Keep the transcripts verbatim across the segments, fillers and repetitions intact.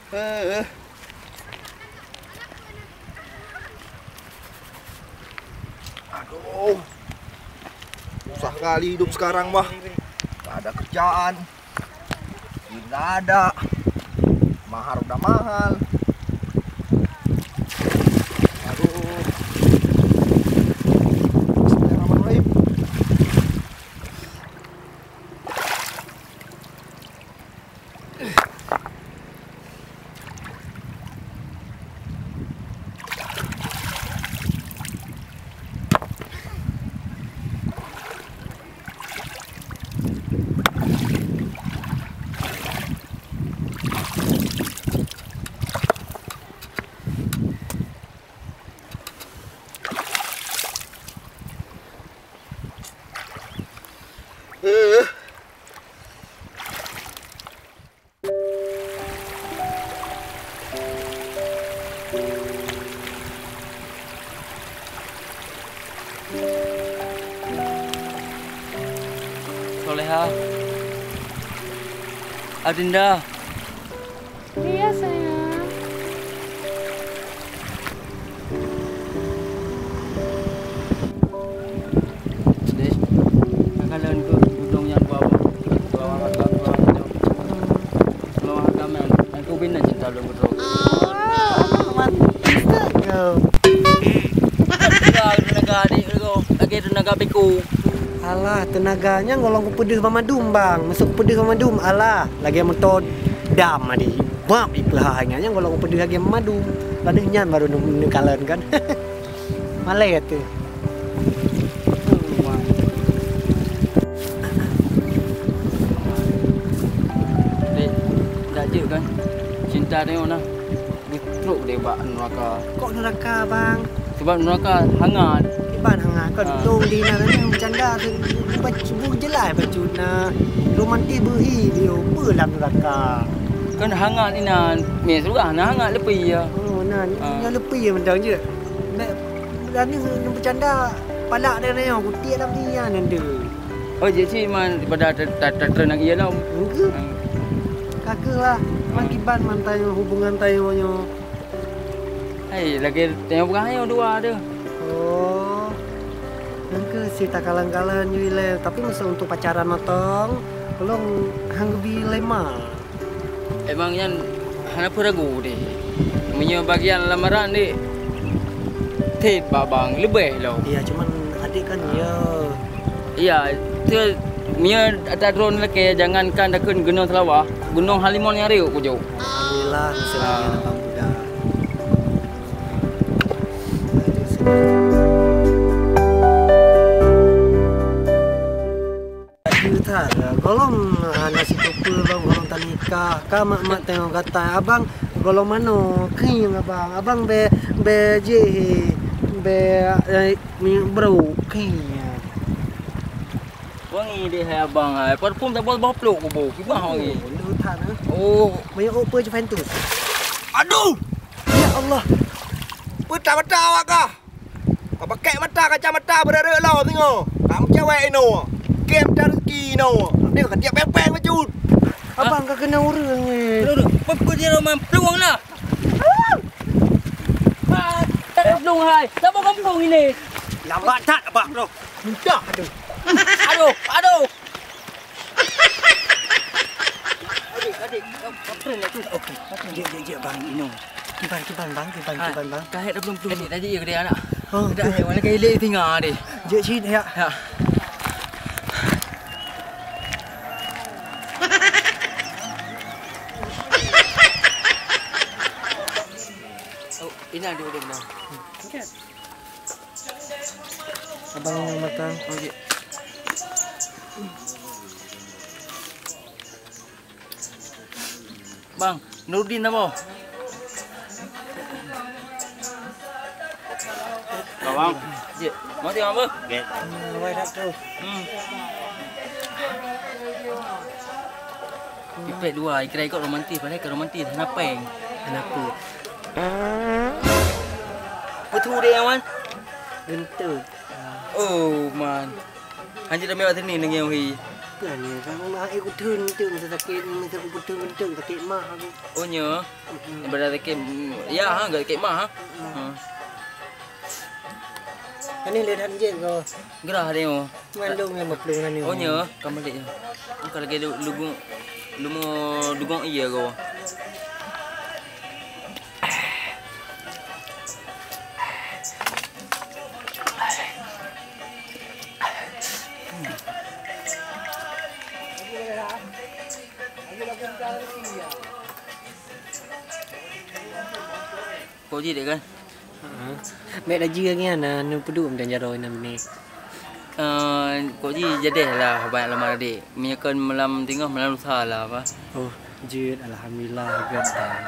Eh, eh. Aduh. Susah kali hidup sekarang mah. Tak ada kerjaan. Duit nggak ada. Mahar udah mahal. Aduh. Bismillahirrahmanirrahim. Soleha. Adinda. Iya, sayang. Dek, kakak lawan tu, budong nyang dua, dua warga, dua warga. Dua warga, men. Aku bina cinta lu, bro. Romantis tak kau? Tenaga, tenaga adik tu, lagi tenaga beku. Alah, tenaga nyan golong kupeudeuh bak madum, bang. Masa kupeudeuh bak madum, alah, lagèe moto dam tadi. Bab ipeuhah nyan, nyan golong kupeudeuh lagèe madum. Padahai nyan baru neu-, neukalon kan. Malèe tu. Dek, dak jeuet kan? Cinta tengok nah. Ditrok deh bak neraka. Kok neraka, bang? Sebab neraka hangat. Iban hangat. Kau dong di neraka ni bercanda. Baca, bu jelas baca na romantis beuhi dia. Apa dalam neraka? Kan hangat inan. Meh surah na hangat lepi ya. Oh, nah. Yang lepi ya mendang je. Mek berani bercanda palak dia ni. Kutik dalam dia nanti. Oh, jeuet cit man daripada ta-, ta-, ta-, treun lagèe lom. Engke. Hmm. Ka keuh lah. Man kiban man tanyoe hubungan tanyoe nyoe. Hai, lagèe tanyoe peugah nyoe dua tu. Oh. Engke si takalan-kalan ju ilèe, tapi masa untuk pacaran mantong, ulôn han geubi lé ma. Emang nyan hana peue ragu deh. Meunyoe bagian lamaran deh, thèt bak bang leubeh lom. Iya, cuman adik kan ya. Iya, tu meunyoe ata droeneuh lakèe jangankan takheun gunong Seulawah, gunong Halimon nyang riuk kujok. Alhamdulillah, misalnya abang muda. That, gohlom hana sitope bang, gohlom tanikah. Ka mak-mak tengok gatai abang, gohlom manoe keuh abang. Abang bèk, bèk jih, bèk, eh, minyeuk brok keuh. Wangi deh hai abang hai. Parfum saboh-saboh plôk kubu. Kiban wangi. Oh, that, eh. Oh. Minyeuk upa Juventus. Aduh! Ya Allah. Peue that mata awak kah? Ka pakèk mata kacamata beureureuk lom singoh. Ka meucewek inoe. Kem tareuki inoe. Abéh ka tiep pèng-pèng bacut. Abang ka keunong ureueng nyoe. Aduh, aduh. Peue, peue dia lom plueng na? Ah, tak plueng hai. Saboh gampông ini. Lambat that abang, bro. Mudah, aduh. Aduh, aduh. Adik, adik, kapten lah tu. Okey. Jek, jek, jek, bang, inoe. Kiban, kiban, bang, kiban, kiban, bang. Kahek dah belum, belum. Adik, tadi ya gede anak. Oh, dah, ya, mana kayak ilek tinggal deh. Jek, cit, ya. Ya. Oh, ini ada udah benar. Abang yang makan. Okey. Bang, Nurdin apa? Bang. Cik, mau tengok apa? Okey. Hmm, awai dah tu. Hmm. Ipek dua, ikira ikut romantis, padahal ke romantis, hana peng. Hana peng. Betul deh, Wan. Betul. Oh, man. Hanjeuet ramé awak sini deungon hi. Kan ya, kan, mak, eh, kutheun teuk masa sakét, masa kutheun teuk sakét mah aku. Oh, nyo. Mm-mm. Ibarat sakét, mm, ya, ha, gak sakét mah, ha. Mm-mm. Ha. Kan ni le that jeuet ko. Gerah dia, oh. Mandum yang bapluh kan ni. Oh, nyo, ka balik ya. Ka lagi lu-, lugu-, lumo dugong iya ko. Kok jih dek kan? Ha. Mek laju lagi hana neupeuduek meudan jaroe nan ni. Eh, kok jih jadeh lah banyak lama dek. Meunyoe kon malam teungoh, malam lusa lah apa. Oh, jeuet, alhamdulillah, geutan.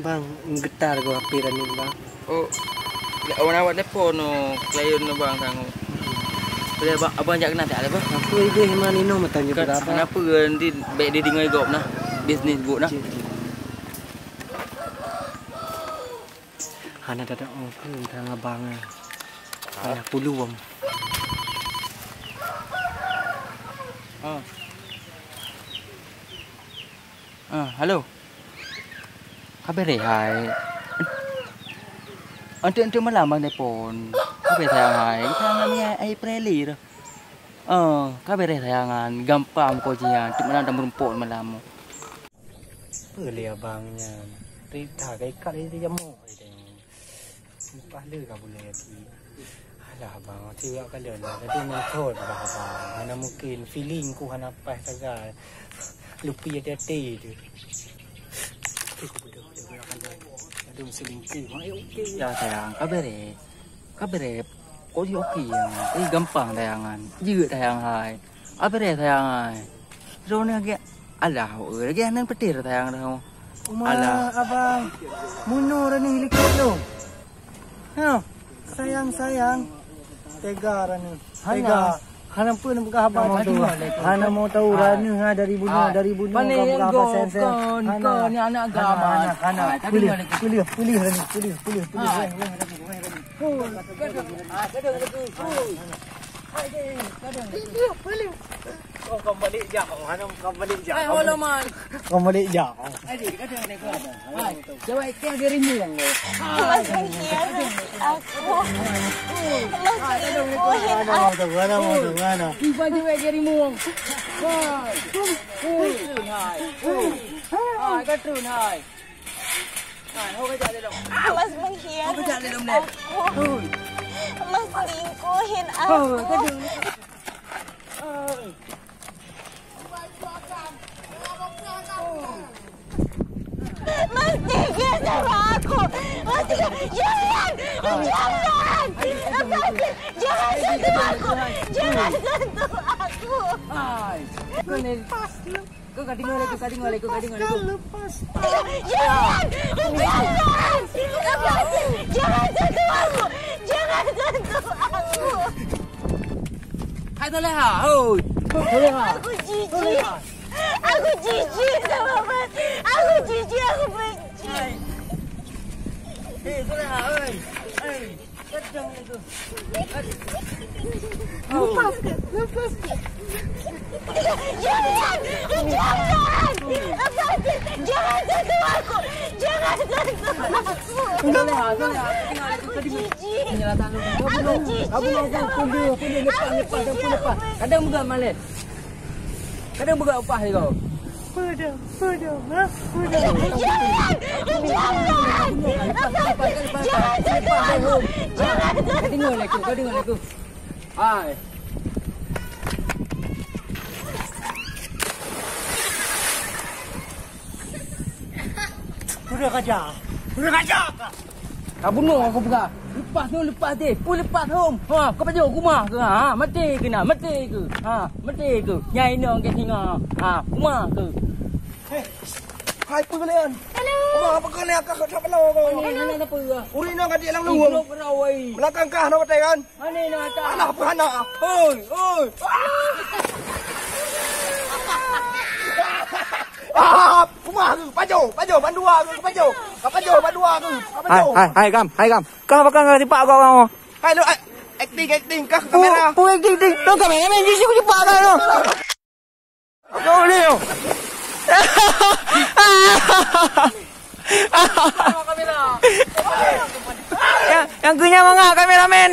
Bang, geutar go H P tadi, Bang. Oh, awak-awak telepon no, klien no, Bang, tangok. Boleh, Bang, abang jak keunan tak ada, Bang? Apa itu memang Nino mata je Kan, berapa? Kenapa nanti baik dia dengar gop nah? Bisnis buat nah. Cik. Hana datang oh, ke tang abang ah. Hah? Payah puluh, Bang. Ah. Ah, halo. Ka bereh hai. Enteuk-enteuk malam bang telepon. Ka bereh sayang hai. Kita ngan ni ai preli tu. Oh, ka bereh sayangan. Gampang ko jian. Enteuk malam dah merumpok malam. Peue lé abang nyan? Rita ka ikat lé jamok. Leupah le ka bunoe aki. Alah abang, tiwak ka lôn lah. Tapi meuthon bah abang. Hana mungken. Feeling ku hana paih sagai. Lupi hati-hati tu. Aduh, selingkuh. Ayo, okey. Ya sayang, ka bereh. Ka bereh. Kok ji okey ya? Eh, gampang tayangan. Jeuet tayang hai. Ka bereh tayang hai. Droeneuh lagèe, alah, lagèe nan petir tayang dah. Uma, alah. Abang. Munoe ranih likot lôn. Ha, sayang-sayang. Tega ranih. Hana. Tega. Hana pun buka haba. Hana mau tahu. Hana mau tahu ranih ha dari bunoe, dari bunoe. Pane buka haba go, sen-sen. Kon, hana. Kon, ni anak agama. Hana, hana, hana. Hai, tapi pulih, mana pulih, pulih ranih, pulih, pulih, pulih. Hai. Weh, weh, ranih, weh, ranih. Hui, gadang. Ah, gadang lagi. Hui. Hai, gadang. Pulih, pulih. Oh, kau balik jak. Oh, hana kau balik jak. Hai, halaman. Kau balik jak. Hai, gadang ni kau. Hai, jawai ke gerimu. Hai, gadang. Aku. Hai, gadang ni kau. Mana mau tu, mana mau tu, mana? Tiba jawai gerimu. Hai. Hui, hai. Hui. Hai, gadang, hai. Hai, ho kajak lelong. Mas mengkhianati aku. Ho kajak lelong, Nek. Hui. Mas selingkuhin aku. Ho, gadang. Hai. Mas tega sama aku. Mas tega. Jangan! Jangan! Jangan sentuh aku. Jangan sentuh aku. Hai. Lepas. Kau ka deungoe lé, kau ka deungoe lé, kau ka deungoe lé, kau. Lepas, lepas. Jangan! Jangan! Jangan sentuh aku! Jangan sentuh aku! Hai Soleha, hoi. Soleha. Aku jijik. Soleha. Aku jijik sama Mas. Aku jijik, aku benci. Hai. Hei, Soleha, hoi. Hei. Lepas, lepas. Jangan! Jangan! Lepasin! Jangan sentuh aku! Jangan sentuh aku! Udah, udah, udah. Aku jijik. Aku jijik sama Mas. Aku jijik. Lepas, lepas, lepas. Kadang bukan malas. Kadang buka upah ni kau. Peue dah, peue dah, ha? Peue dah. Jangan! Jangan! Jangan sentuh aku! Jangan sentuh! Kau dengar aku, kau dengar aku. Hai. Peue dah kaja. Peue dah kaja. Ka bunoe aku peugah. Lepas tu, lepas deh. Peue lepas hom? Ha, kau pajoh kumah ke? Ha, maté ke nak? Maté ke? Ha, maté ke? Nyai inong ke singa. Ha, kumah ke? Hei. Hai, peue kalian? Hello. Kumah apa kalian? Kakak tak kenal kau. Ni, ni, ni, apa ya? Urina kadik lang luang. Belakang kah nak batai kan? Mana nak tak? Alah, apa anak? Oi, oi. Ah, kumah ke? Pajoh, pajoh, bandua ke? Pajoh. Ka pajoh, bandua ke? Ka pajoh. Hai, hai, hai, kam, hai, kam. Kau apa kau tipak kau, kau? Hai, lu, hai. Akting, akting, kah kamera. Pu, pu, akting, akting. Nyoe kameramen jih, si kucepak ka nyoe. Nyoe, nyoe. Nyang, nyang keu nyan mangat kameramen.